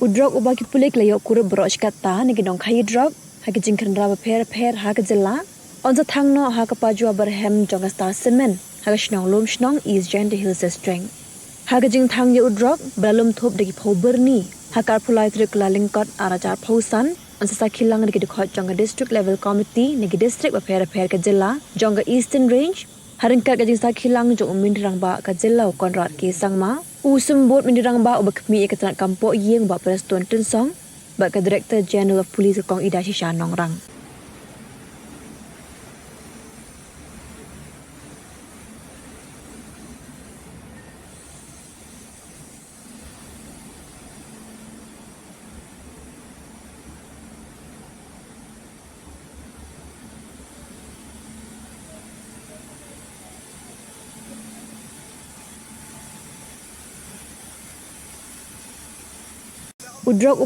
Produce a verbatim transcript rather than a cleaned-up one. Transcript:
U drok uba ki pulit ki la ïoh kurup baroh shi katta na ki nongkhaïi drok ha ki jingkhynra bapher bapher ha ka jylla, yn sa thang noh ha ka pajua barhem jong ka Star Cement ha ka shnong Lumshnong, East Jaintia Hills District. Ha ka jingthang ïa u drok ba la lum thup da ki phew byrni ha ka arphew lai tarik Kyllalyngkot ar hajar arphew san, yn sa sakhi lang da ki dkhot jong ka District Level Committee na ki district bapher bapher ka jylla jong ka Eastern Range, ha ryngkat ka jingsakhi lang jong u Myntri Rangbah ka jylla u Conrad K Sangma, u Symbud Myntri Rangbah uba khmih ïa ka tnat kam pohïing u Bah Prestone Tynsong, bad ka Director General of Police ka Kong Idashisha Nongrang. U drok